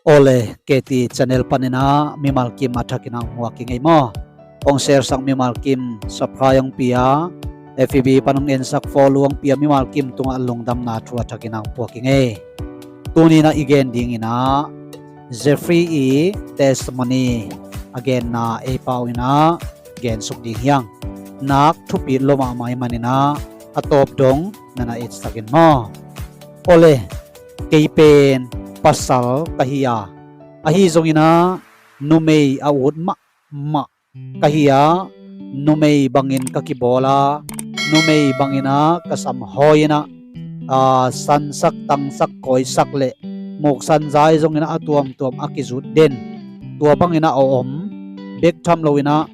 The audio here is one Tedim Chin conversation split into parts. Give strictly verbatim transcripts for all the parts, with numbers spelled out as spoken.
Ole, K T channel paninah mimal kim a thakinah hong muak i ngei maw? Hong share sak mimal kim subscribe hong pia, F B pan hong ensak follow hong pia mimal kim tungah lungdamna thu a thakinah hong puak i ngei. Tuninah i gen dinginah Jeffrey i testimony a genna ei pau inah gensuk ding hiang. Nak thupi lo mahmah i maninah a tawp dong nana etsakin maw? Ole, kei pen pasal ka hi a, ahi zonginah numei a ut mahmah ka hi a, numei bangin ka kibawl a, numei banginah ka samhawi inah, a, sansak tangsak kawisak le muksanza ahi zonginah a tuamtuam a kizut den, tua banginah a om bek tham loinah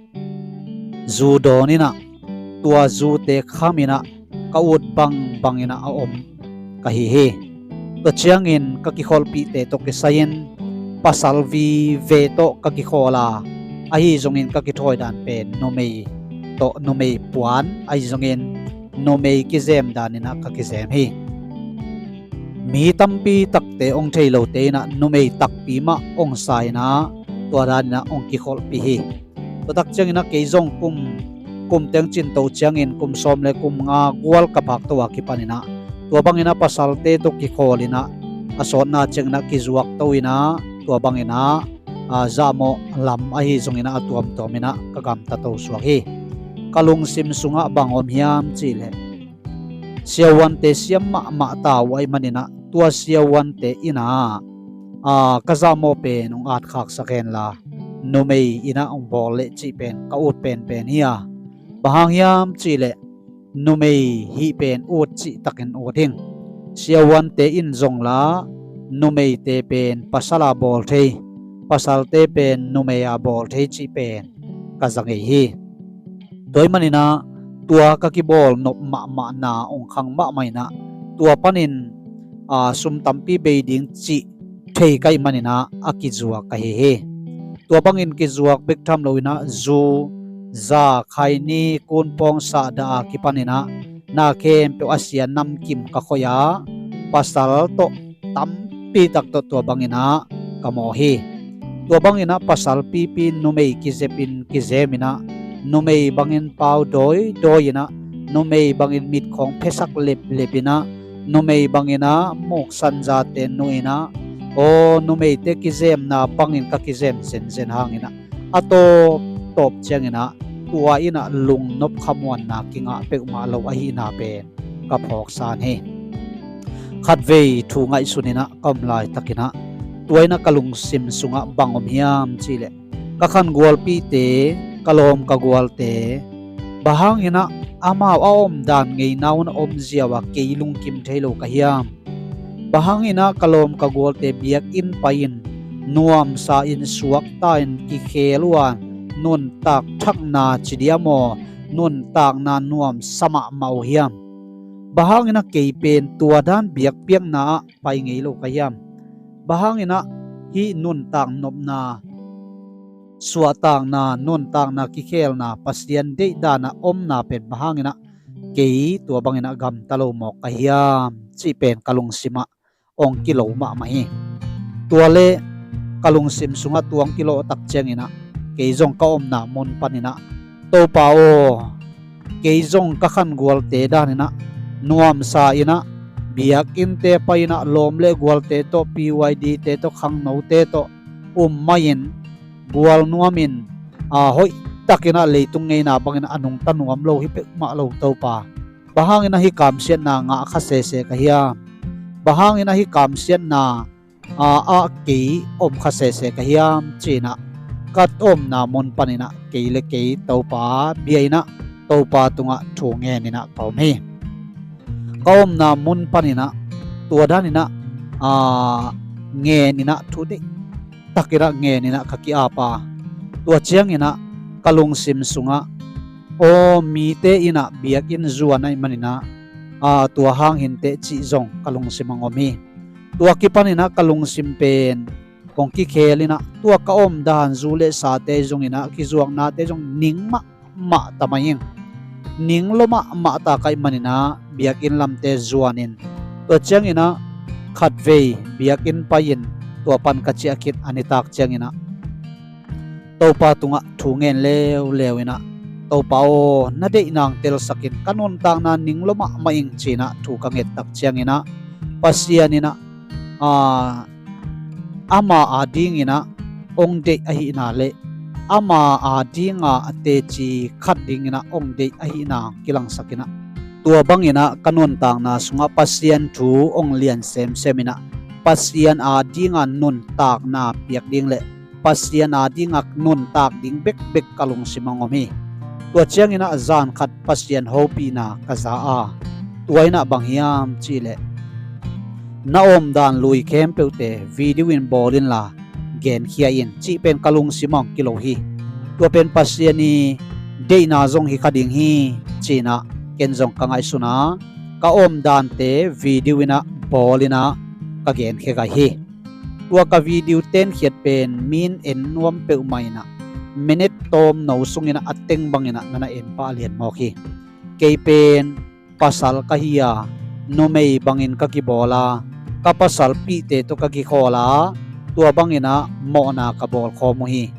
zu dawn inah tua zute kham inah ka ut bangbang inah a om ka hi hi. Tua ciangin ka kikholhpihte tawh kisai-in pasal vive tawh ka kikhawl a, ahi zongin ka kithawi dan pen numei tawh numei puan ahi zongin numei kizem dan inah ka kizem hi. Mi tampi takte hong thei lote inah numei takpi mah hong sa inah tua dan inah hong kikholhpih hi. Tua tak cianginah kei zong kum, kum teng cin to ciangin kum sawm le kum nga gual ka phak to a kipaninah tua banginah pasalte tawh kikhawl inah a sawtna cianginah kizuak to inah tua banginah, a, zahmawh lam ahi zonginah a tuamtuam inah ka gamta to suak hi. Ka lungsim sungah bang om hiam cihleh siavuante siam mahmah ta uh ahih maninah tua siavuante inah, a, ka zahmawh pen hong atkhaksak henla numei inah hong bawl leh cih pen ka ut penpen hi a, bang hang hiam cihleh numei hih pen ut cihtakin ut hing. Siavuante in zongla numeite pen pasal a bawl thei, pasalte pen numei a bawl thei cih pen ka za ngei hi. Tua ahih maninah tua ka kibawl nop mahmahna hong khang mahmah inah tua panin, a, sum tampi bei ding cih thei ka hih maninah a kizuak ka hi hi. Tua bangin kizuak bek tham loinah zu, za, khaini, kunpawng sahdah a kipaninah na khempeuh a sia namkim ka khoih a, pasal tawh tampi tak tawh tua banginah ka mawh hi. Tua banginah pasal pipi numei kizepin kizeminah numei bangin pau dawidawi inah numei bangin mitkhawng phesak leplep inah numei banginah muksanzate nuh inah aw numeite kizemna bangin ka kizem zenzen hanginah a tawptawp cianginah tua inah lungnop khamuanna kingah peuhmah lo ahihna pen ka phawksan hi. Khatvei thu ngaihsun inah ka om laitakinah tua inah ka lungsim sungah bang om hiam cihleh ka khangualpihte, ka lawm ka gualte, bang hanginah amau a omdan ngeina un a om ziau a kei lungkim thei lo ka hiam? Bang hanginah ka lawm ka gualte biakinn pai-in nuamsa in suakta in kikhel uh a nuntak thakna ci diam aw, nuntakna nuamsa mahmah uh hiam? Bang hanginah kei pen tua dan biakpiakna ah pai ngei lo ka hiam? Bang hanginah hih nuntak nopna, suahtakna, nuntakna kikhelna, Pasian deihdan a omna pen bang hanginah kei tua banginah gamta lo mawk ka hiam cih pen ka lungsimah hong kilo mahmah hi. Tua le ka lungsim sungah tua hong kilawh tak cianginah kei zong ka omna mun paninah Topa aw, kei zong ka khangualte daninah nuamsa inah biakinnte pai inah lawm le gualte tawh, P Y D-te tawh, khangnote tawh um mai-in gual nuamin, a, hoihtakinah leitung ngeina bangin a nungta nuam lo hi peuhmah lo Topa. Bang hanginah hih kamsiatna ngah kha sese ka hiam? Bang hanginah hih kamsiatna, a, ah kei om kha sese ka hiam ci-inah ka omna mun paninah kei le kei Topa bia inah Topa tungah thu ngen inah ka om hi. Ka omna mun paninah tua daninah, a, ngen inah thu deih takinah ngen inah ka ki-ap a, tua cianginah ka lungsim sungah aw mite inah biakinn zuan ahih maninah, a, tua hang hinteh cih zong ka lungsim hong om hi. Tua kipaninah ka lungsim pen kong kikhel inah tua ka omdan zu le sate zonginah kizuaknate zong ning mahmah ta mai ing. ning lua mahmah ta ka hih maninah biakinn lamte zuanin, tua cianginah khatvei biakinn pai-in tua pan ka ciah khit a nitak cianginah Topa tungah thu ngen leuleu inah, Topa aw, na deihna hong telsakin ka nuntakna ning lua mahmah ing, ci-inah thu ka ngettak cianginah Pasian inah, aa, ama adinginah hong deih ahihna le ama adinga a teci khat dinginah hong deih ahihna kilangsakinah, tua banginah ka nuntakna sungah Pasian thu hong lian semseminah Pasian adinga nuntakna piak ding le Pasian adinga nuntak ding bekbek ka lungsim hong om hi. Tua cianginah zan khat Pasian hopihna ka za a, tua inah bang hiam cihleh, na omdan lui khempeuhte video in bawl inla genkhia in, cih pen ka lungsim ah hong kilo hi. Tua pen Pasian i deihna zong hi kha ding hi, ci-inah ken zong ka ngaihsun a, ka omdante video inah bawl inah ka genkhia gai hi. Tua ka video tenkhiat pen mi in en nuam peuhmah inah minute tawmno sunginah a teng banginah na na en pah a lian mawk hi. Kei pen pasal ka hi a, numei bangin ka kibawl a, ka pasalpihte tawh ka kikhawl a, tua banginah mawhna ka bawlkhawm uh hi.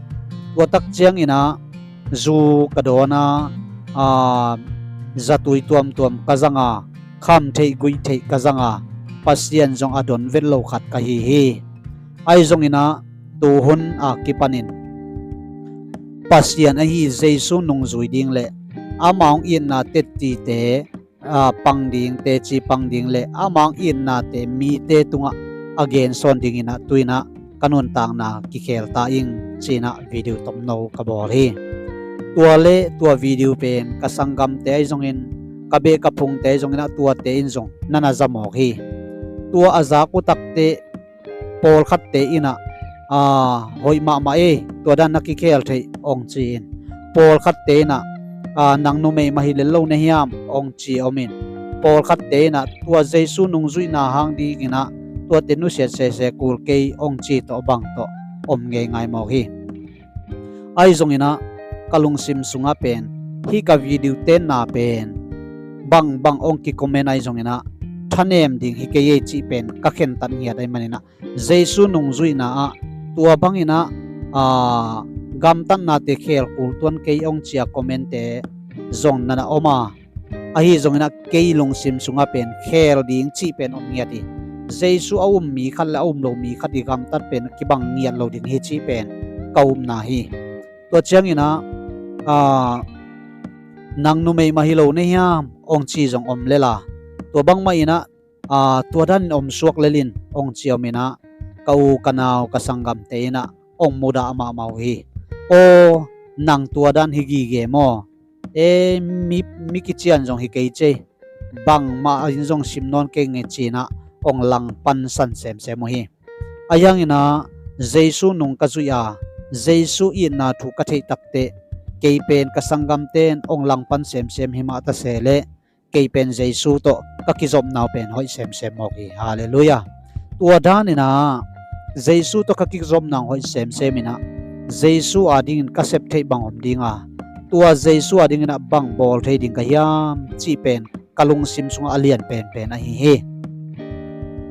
Tua tak cianginah zu ka dawn a, aa, zatui tuamtuam ka zang a, kham theih guih theih ka zang a, Pasian zong a don vet lo khat ka hi hi. Ahi zonginah tuhun a kipanin Pasian ahi Jesu nungzui ding le ama hong itna tettite, aa, pang ding, teci pang ding le ama hong itnate mite tungah a gensawn dinginah tu-inah ka nuntakna kikhel ta ing, ci-inah video tomno ka bawl hi. Tua le tua video pen ka sanggamte ahi zongin, ka beh ka phungte ahi zonginah tuate in zong na na za mawk hi. Tua a zak uh takteh pawlkhatte inah, aa, hoih mahmah ei, tua dan na kikhel theih hong ci-in, pawlkhatte inah, aa, nang numei mah hi lel lo na hiam hong ci a omin, pawlkhatte inah tua Jesu nungzuihna hang dinginah tuate nusiat sese kul kei hong ci tawh bang tawh om ngeingai mawk hi. Ahi zonginah ka lungsim sungah pen hih ka video tenna pen bangbang hong kicomment ahi zonginah thanem ding hi kei ei cih pen ka khentat ngiat ahi maninah Jesu nungzuihna ah tua banginah, aa, gamtatnate khel kul tuan kei hong ci a commentte zong na na om a, ahi zonginah kei lungsim sungah pen khel ding cih pen om ngiat hi. Jesu a um mi khat le a um lo mi khat i gamtat pen kibang ngiat lo ding hi cih pen ka upna hi. Tua cianginah, aa, nang numei mah hi lo na hiam hong ci zong om lela, tua bangmah inah, aa, tua danin om suak lelin hong ci om inah ka u ka nau ka sanggamte inah hong mudah mahmah uh hi. Aw, nang tua dan hi gige maw? E, mi, mi kician zong hi kei cei, bangmah in zong sim nawn kei nge, ci-inah hong langpan san semsem uh hi. Ahi hanginah Jesu nung ka zuih a, Jesu itna thu ka theih takteh kei pen ka sanggamte in hong langpan semsem hi mah ta se leh kei pen Jesu tawh ka kizopna uh pen hoih semsem mawk hi. Halleluiah. Tua daninah Jesu tawh ka kizopna uh hoih semsem inah Jesu adingin ka sep theih bang om ding a, tua Jesu adinginah bang bawl thei ding ka hiam cih pen ka lungsim sungah a lian penpen ahi hi.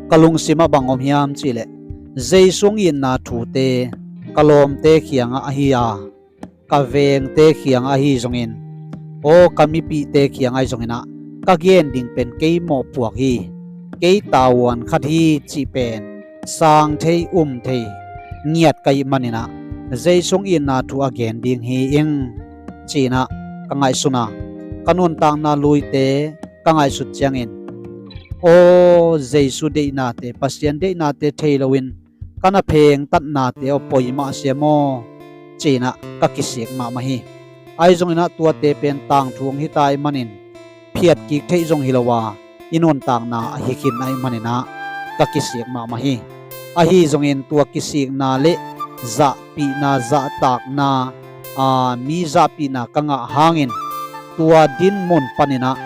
Ka lungsimah bang om hiam cihleh, Jesu hong itna thute ka lawmte khiangah ahi a, ka vengte khiangah ahi zongin, aw, ka mipihte khiangah ahi zonginah ka gen ding pen kei mawhpuak hi, kei tavuan khat hi cih pen sang thei um thei ngiat ka hih maninah Jesu hong itna thu a gen ding hi ing, ci-inah ka ngaihsun a, ka nuntakna luite ka ngaihsut ciangin, aw, Jesu deihnate, Pasian deihnate thei loin ka na phengtatnate aw poi mah sia maw, ci-inah ka kisik mahmah hi. Ahi zonginah tuate pen tangthu hong hita ahih manin phiatkik theih zong hi lo a, i nuntakna ahi khin ahih maninah ka kisik mahmah hi. Ahi zongin tua kisikna le zahpihna, zahtakna, aa, mi zahpihna ka ngah hangin tua dinmun paninah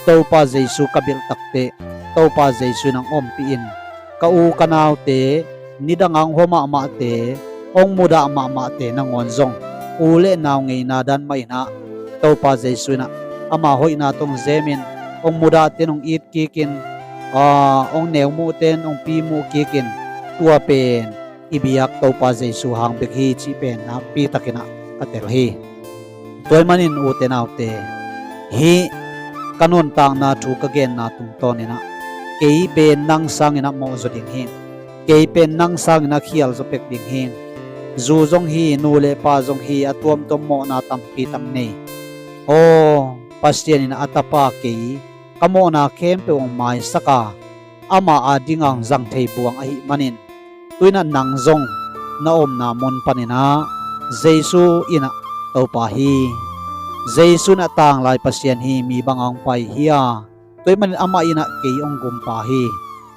Topa Jesu ka belh takteh Topa Jesu in hong ompih in, ka u ka naute, nidang a hong hua mahmahte, hong mudah mahmahte nangawn zong u le nau ngeina dan mah inah Topa Jesu inah ama hoihna tawh hong zemin, hong mudahte in hong it kikin, aa, hong neumuhte in hong pimuh kikin, tua pen i biak Topa Jesu hang bek hi cih pen nakpi takin ah ka tel hi. Tua ahih manin ute naute, hih ka nuntakna thu ka genna tungtawnin ah, kei pen nang sangin ah mawhzaw ding hi. Kei pen nang sangin ah khialzaw pek ding hi. Zu zong hi, nu le pa zong hi, a tuamtuam mawhna tampi tak nei. Aw, Pasian in ah a tapa kei, ka mawhna khempeuh hong maisak a, ama adingin hong zang thei buang ahih manin, tu-in ah nang zong na omna mun panin ah Jesu in ah Topa hi. Jesu in ah tanglai Pasian hi, mi bangin hong pai hi a, tua ahih manin amah in ah kei hong gumpa hi.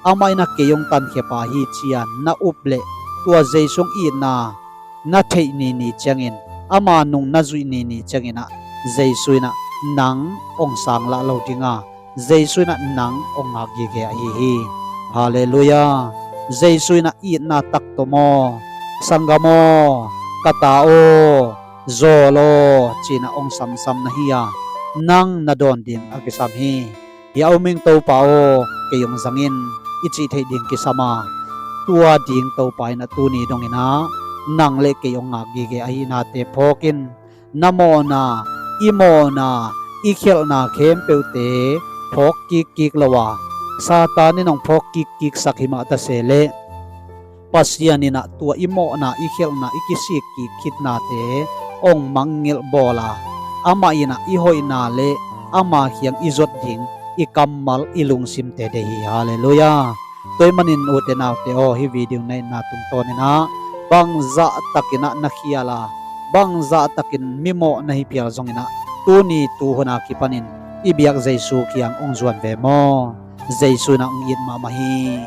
Amah in ah kei hong tankhia pa hi ci-a na up leh, tua Jesu hong itna na theih nini ciangin, ama nung na zuih nini ciangin ah, Jesu in ah nang hong sanglah lo ding a, Jesu in ah nang hong ngak gige ahi hi. Halleluiah. Jesu in ah itna tak tawh maw, sanggam aw, ka ta aw, zawl aw, ci-in ah hong samsam na hi a, nang na dawn ding a kisam hi. Hih a um ing Topa aw, kei hong zang in, i cih theih ding kisam a, tua ding Topa in ah tuni dongin ah nang le kei hong ngak gige ahihnate phawk in, na mawhna, i mawhna, i khialhna khempeuhte phawk kikkik lo a, Satan in hong phawk kikkiksak hi mah ta se leh, Pasian in ah tua i mawhna, i khialhna, i kisikkik khitnate hong mangngilh bawl a, amah in ah i hoihna le ama kiang i zuat ding i kammal, i lungsimte deih hi. Halleluiah. Tua ahih manin ute naute aw, hih video na itna tungtawnin ah, bangzah takin ah na khial a, bangzah takin mimawh na hi phial zongin ah, tuni tuhun a kipanin i biak Jesu kiang hong zuan ve maw. Jesu in ah hong it mahmah hi.